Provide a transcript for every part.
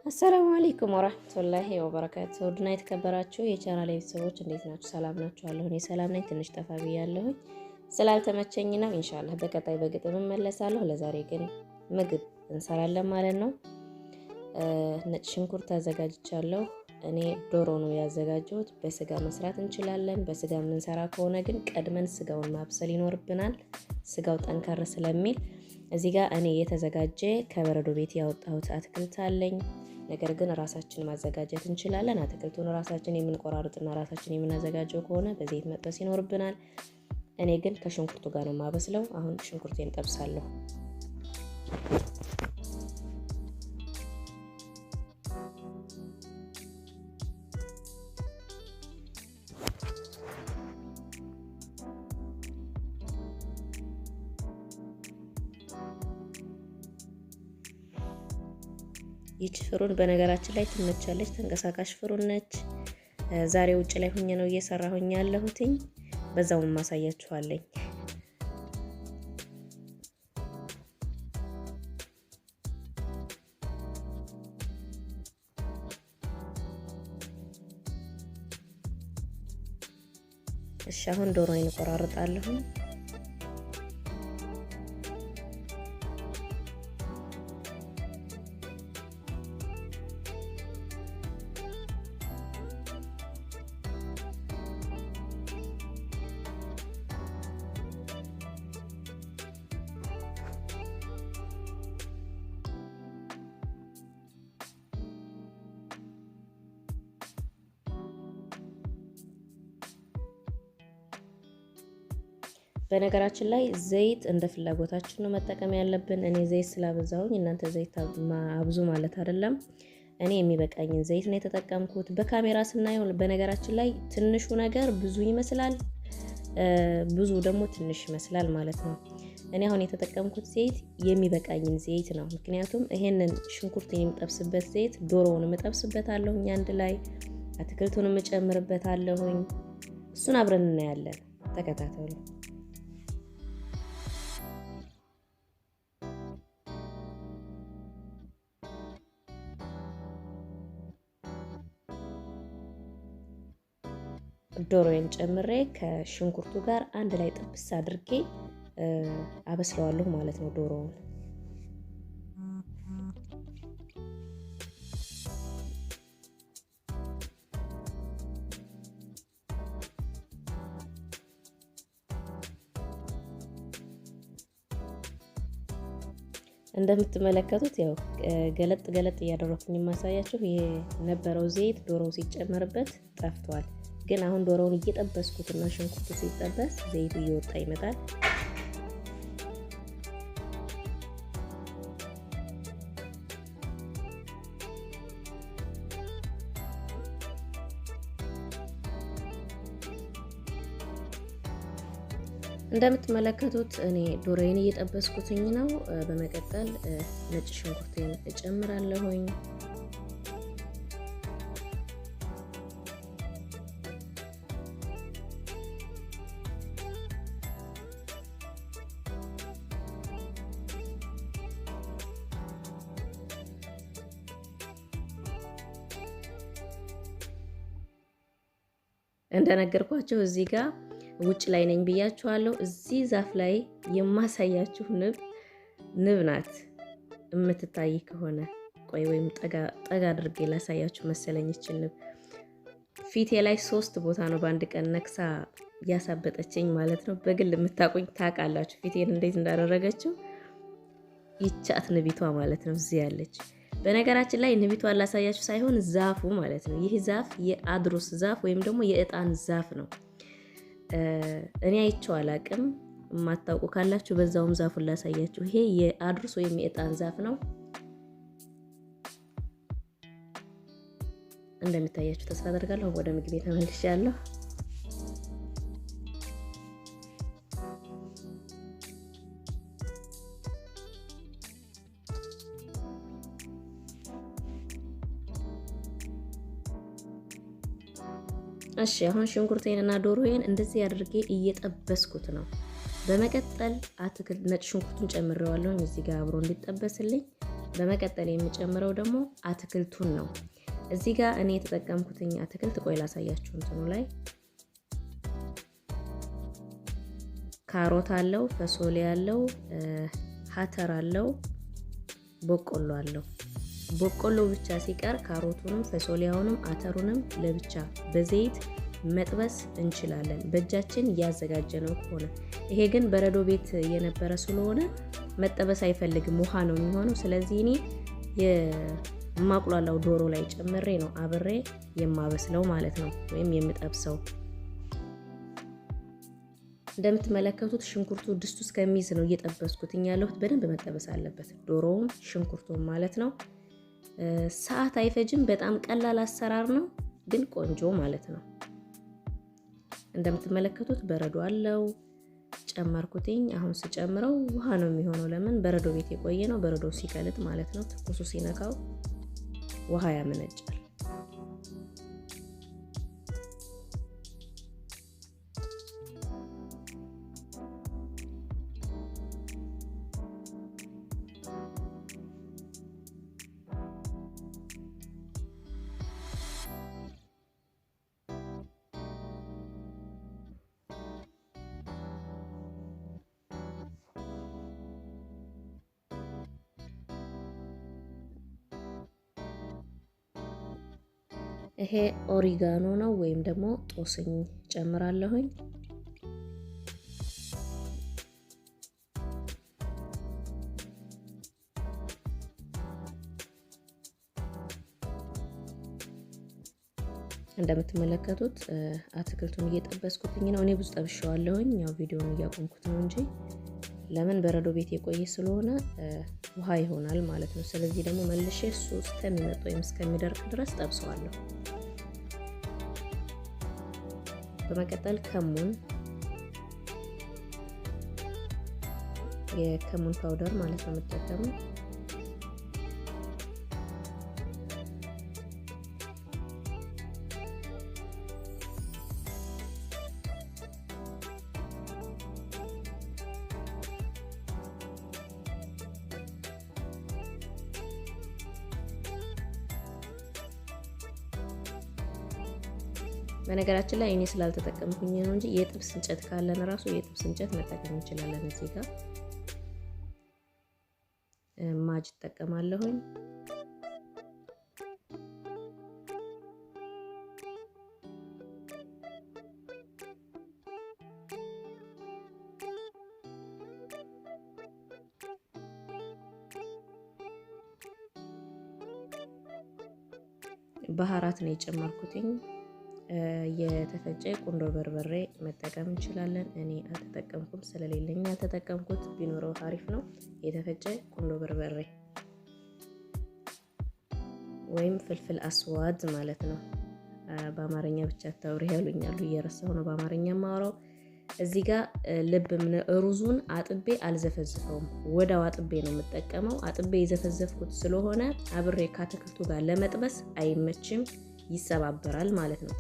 አሰላሙ አለይኩም ወራህመቱላሂ ወበረካቱ። ውድና የተከበራችሁ የቻናል ቤተሰቦች እንዴት ናችሁ? ሰላም ናችሁ? አለሁ እኔ ሰላም ነኝ። ትንሽ ጠፋ ብያለሁኝ ስላልተመቸኝ ነው። ኢንሻአላህ በቀጣይ በግጥም እመለሳለሁ። ለዛሬ ግን ምግብ እንሰራለን ማለት ነው። ነጭ ሽንኩርት አዘጋጅቻለሁ። እኔ ዶሮ ነው ያዘጋጀሁት። በስጋ መስራት እንችላለን። በስጋ የምንሰራ ከሆነ ግን ቀድመን ስጋውን ማብሰል ይኖርብናል። ስጋው ጠንከር ስለሚል እዚህ ጋር እኔ የተዘጋጀ ከበረዶ ቤት ያወጣሁት አትክልት አለኝ። ነገር ግን ራሳችን ማዘጋጀት እንችላለን። አትክልቱን ራሳችን የምንቆራርጥና ራሳችን የምናዘጋጀው ከሆነ በዘይት መጥበስ ይኖርብናል። እኔ ግን ከሽንኩርቱ ጋር ነው የማበስለው። አሁን ሽንኩርቴን ጠብሳለሁ። ይች ፍሩን በነገራችን ላይ ትመቻለች። ተንቀሳቃሽ ፍሩን ነች። ዛሬ ውጭ ላይ ሁኜ ነው እየሰራሁኝ ያለሁትኝ። በዛውም ማሳያችኋለኝ። እሺ አሁን ዶሮዬን እቆራርጣለሁ። በነገራችን ላይ ዘይት እንደ ፍላጎታችን ነው መጠቀም ያለብን። እኔ ዘይት ስላበዛሁኝ እናንተ ዘይት አብዙ ማለት አይደለም። እኔ የሚበቃኝን ዘይት ነው የተጠቀምኩት። በካሜራ ስናየው በነገራችን ላይ ትንሹ ነገር ብዙ ይመስላል፣ ብዙ ደግሞ ትንሽ ይመስላል ማለት ነው። እኔ አሁን የተጠቀምኩት ዘይት የሚበቃኝን ዘይት ነው። ምክንያቱም ይሄንን ሽንኩርት የምጠብስበት ዘይት ዶሮውን እጠብስበታለሁኝ፣ አንድ ላይ አትክልቱን እጨምርበታለሁኝ። እሱን አብረን እናያለን። ተከታተሉ። ዶሮዬን ጨምሬ ከሽንኩርቱ ጋር አንድ ላይ ጥብስ አድርጌ አበስለዋለሁ ማለት ነው ዶሮውን። እንደምትመለከቱት ያው ገለጥ ገለጥ እያደረኩኝ የማሳያችሁ የነበረው ዘይት ዶሮው ሲጨመርበት ጠፍቷል። ግን አሁን ዶሮውን እየጠበስኩትና ሽንኩርቱ ሲጠበስ ዘይቱ እየወጣ ይመጣል። እንደምትመለከቱት እኔ ዶሮዬን እየጠበስኩትኝ ነው። በመቀጠል ነጭ ሽንኩርቴን እጨምራለሁኝ። እንደነገርኳችሁ እዚህ ጋር ውጭ ላይ ነኝ ብያችኋለሁ። እዚህ ዛፍ ላይ የማሳያችሁ ንብ ናት የምትታይ ከሆነ ቆይ፣ ወይም ጠጋ አድርጌ ላሳያችሁ መሰለኝ። ይችን ንብ ፊቴ ላይ 3 ቦታ ነው በአንድ ቀን ነክሳ ያሳበጠችኝ ማለት ነው። በግል የምታቆኝ ታውቃላችሁ ፊቴን እንዴት እንዳደረገችው። ይቻት ንቢቷ ማለት ነው እዚህ ያለች። በነገራችን ላይ ንቢቷን ላሳያችሁ ሳይሆን ዛፉ ማለት ነው። ይህ ዛፍ የአድሮስ ዛፍ ወይም ደግሞ የእጣን ዛፍ ነው። እኔ አይቼው አላቅም። የማታውቁ ካላችሁ በዛውም ዛፉን ላሳያችሁ። ይሄ የአድሮስ ወይም የእጣን ዛፍ ነው። እንደሚታያችሁ ተስፋ አደርጋለሁ። ወደ ምግቤ ተመልሻለሁ። እሺ አሁን ሽንኩርቴን እና ዶሮዬን እንደዚህ አድርጌ እየጠበስኩት ነው። በመቀጠል አትክልት ነጭ ሽንኩርቱን ጨምሬዋለሁ እዚህ ጋር አብሮ እንዲጠበስልኝ። በመቀጠል የምጨምረው ደግሞ አትክልቱን ነው። እዚህ ጋር እኔ የተጠቀምኩትኝ አትክልት ቆይ ላሳያችሁ። እንትኑ ላይ ካሮት አለው፣ ፈሶሌ አለው፣ ሀተር አለው፣ በቆሎ አለው። በቆሎ ብቻ ሲቀር ካሮቱንም ፈሶሊያውንም አተሩንም ለብቻ በዘይት መጥበስ እንችላለን፣ በእጃችን እያዘጋጀነው ከሆነ። ይሄ ግን በረዶ ቤት የነበረ ስለሆነ መጠበስ አይፈልግም፣ ውሃ ነው የሚሆነው። ስለዚህ እኔ የማቁላላው ዶሮ ላይ ጨምሬ ነው አብሬ የማበስለው ማለት ነው፣ ወይም የምጠብሰው። እንደምትመለከቱት ሽንኩርቱ ድስቱ እስከሚይዝ ነው እየጠበስኩት ያለሁት። በደንብ መጠበስ አለበት ዶሮውም ሽንኩርቱም ማለት ነው። ሰዓት አይፈጅም። በጣም ቀላል አሰራር ነው፣ ግን ቆንጆ ማለት ነው። እንደምትመለከቱት በረዶ አለው ጨመርኩትኝ። አሁን ስጨምረው ውሃ ነው የሚሆነው። ለምን በረዶ ቤት የቆየ ነው። በረዶ ሲቀልጥ ማለት ነው፣ ትኩሱ ሲነካው ውሃ ያመነጫል። ይሄ ኦሪጋኖ ነው ወይም ደግሞ ጦስኝ ጨምራለሁኝ። እንደምትመለከቱት አትክልቱን እየጠበስኩትኝ ነው። እኔ ብዙ ጠብሼዋለሁኝ። ያው ቪዲዮውን እያቆምኩት ነው እንጂ ለምን በረዶ ቤት የቆየ ስለሆነ ውሃ ይሆናል ማለት ነው። ስለዚህ ደግሞ መልሼ እሱ እስከሚመጥ ወይም እስከሚደርቅ ድረስ ጠብሰዋለሁ። በመቀጠል ከሙን፣ የከሙን powder ማለት ነው የምጠቀመው። በነገራችን ላይ እኔ ስላልተጠቀምኩኝ ነው እንጂ የጥብስ እንጨት ካለን ራሱ የጥብስ እንጨት መጠቀም እንችላለን። እዚህ ጋር ማጅ እጠቀማለሁኝ። ባህራት ነው የጨመርኩትኝ። የተፈጨ ቁንዶ በርበሬ መጠቀም እንችላለን። እኔ አልተጠቀምኩም ስለሌለኝ አልተጠቀምኩት። ቢኖረው አሪፍ ነው። የተፈጨ ቁንዶ በርበሬ ወይም ፍልፍል አስዋድ ማለት ነው። በአማርኛ ብቻ አታውሪ ያሉኛሉ፣ እየረሳሁ ነው በአማርኛ የማወራው። እዚህ ጋር ልብ ሩዙን አጥቤ አልዘፈዝፈውም። ወዳው አጥቤ ነው የምጠቀመው። አጥቤ የዘፈዘፍኩት ስለሆነ አብሬ ከአትክልቱ ጋር ለመጥበስ አይመችም፣ ይሰባበራል ማለት ነው።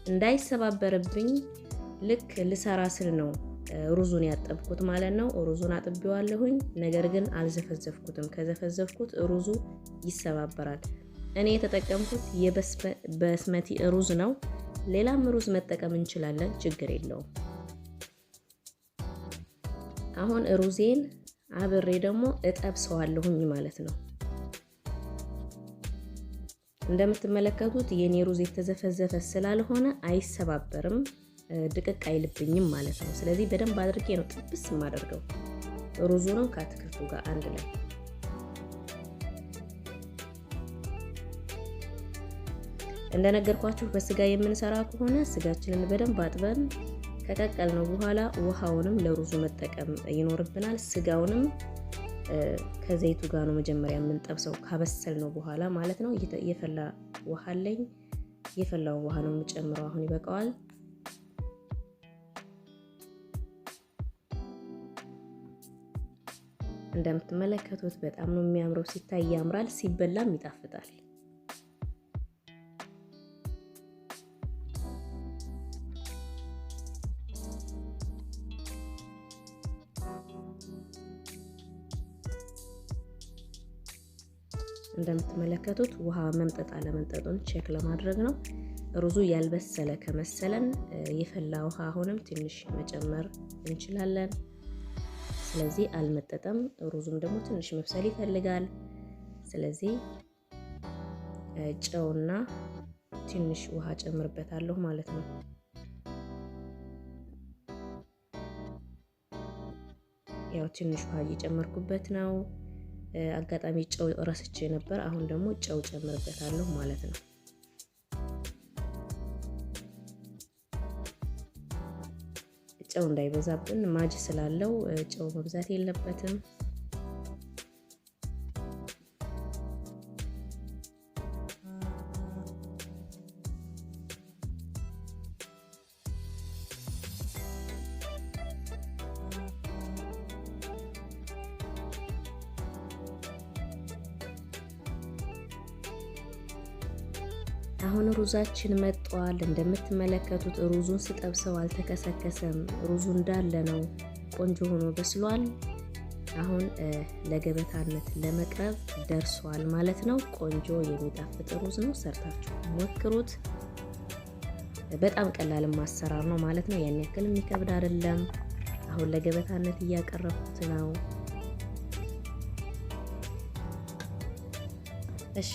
እንዳይሰባበርብኝ ልክ ልሰራ ስል ነው ሩዙን ያጠብኩት ማለት ነው። ሩዙን አጥቤዋለሁኝ፣ ነገር ግን አልዘፈዘፍኩትም። ከዘፈዘፍኩት ሩዙ ይሰባበራል። እኔ የተጠቀምኩት የበስመቲ ሩዝ ነው። ሌላም ሩዝ መጠቀም እንችላለን፣ ችግር የለውም። አሁን ሩዜን አብሬ ደግሞ እጠብሰዋለሁኝ ማለት ነው። እንደምትመለከቱት የኔ ሩዝ የተዘፈዘፈ ስላልሆነ አይሰባበርም፣ ድቅቅ አይልብኝም ማለት ነው። ስለዚህ በደንብ አድርጌ ነው ጥብስ የማደርገው ሩዙንም ከአትክልቱ ጋር አንድ ላይ። እንደነገርኳችሁ በስጋ የምንሰራ ከሆነ ስጋችንን በደንብ አጥበን ከቀቀልነው በኋላ ውሃውንም ለሩዙ መጠቀም ይኖርብናል። ስጋውንም ከዘይቱ ጋር ነው መጀመሪያ የምንጠብሰው ካበሰልነው በኋላ ማለት ነው። የፈላ ውሃ አለኝ። የፈላውን ውሃ ነው የምጨምረው። አሁን ይበቃዋል። እንደምትመለከቱት በጣም ነው የሚያምረው። ሲታይ ያምራል፣ ሲበላም ይጣፍጣል። እንደምትመለከቱት ውሃ መምጠጥ አለመምጠጡን check ለማድረግ ነው። ሩዙ ያልበሰለ ከመሰለን የፈላ ውሃ አሁንም ትንሽ መጨመር እንችላለን። ስለዚህ አልመጠጠም። ሩዙም ደግሞ ትንሽ መብሰል ይፈልጋል። ስለዚህ ጨውና ትንሽ ውሃ ጨምርበታለሁ ማለት ነው። ያው ትንሽ ውሃ እየጨመርኩበት ነው። አጋጣሚ ጨው ረስቼ ነበር። አሁን ደግሞ ጨው ጨምርበታለሁ ማለት ነው። ጨው እንዳይበዛብን ማጅ ስላለው ጨው መብዛት የለበትም። አሁን ሩዛችን መጥቷል። እንደምትመለከቱት ሩዙን ስጠብሰው አልተከሰከሰም። ሩዙ እንዳለ ነው፣ ቆንጆ ሆኖ በስሏል። አሁን ለገበታነት ለመቅረብ ደርሷል ማለት ነው። ቆንጆ የሚጣፍጥ ሩዝ ነው። ሰርታችሁ ሞክሩት። በጣም ቀላል አሰራር ነው ማለት ነው። ያን ያክል የሚከብድ አይደለም። አሁን ለገበታነት እያቀረብኩት ነው። እሺ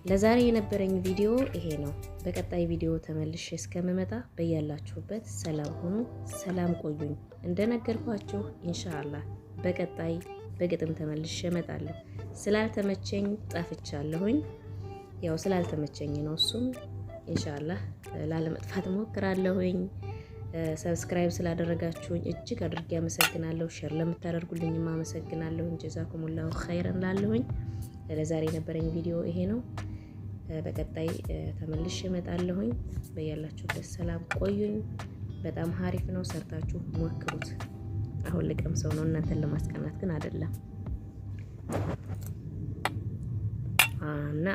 ለዛሬ የነበረኝ ቪዲዮ ይሄ ነው። በቀጣይ ቪዲዮ ተመልሼ እስከምመጣ በያላችሁበት ሰላም ሁኑ፣ ሰላም ቆዩኝ። እንደነገርኳችሁ ኢንሻአላህ በቀጣይ በግጥም ተመልሼ እመጣለሁ። ስላልተመቸኝ ጠፍቻለሁኝ። ያው ስላልተመቸኝ ነው። እሱም ኢንሻአላህ ላለመጥፋት እሞክራለሁኝ። subscribe ስላደረጋችሁኝ እጅግ አድርጌ አመሰግናለሁ። share ለምታደርጉልኝም አመሰግናለሁኝ። جزاكم الله خيرا ላለሁኝ። ለዛሬ የነበረኝ ቪዲዮ ይሄ ነው። በቀጣይ ተመልሼ እመጣለሁኝ። በያላችሁበት ሰላም ቆዩኝ። በጣም ሀሪፍ ነው፣ ሰርታችሁ ሞክሩት። አሁን ልቀምሰው ነው፣ እናንተን ለማስቀናት ግን አይደለም እና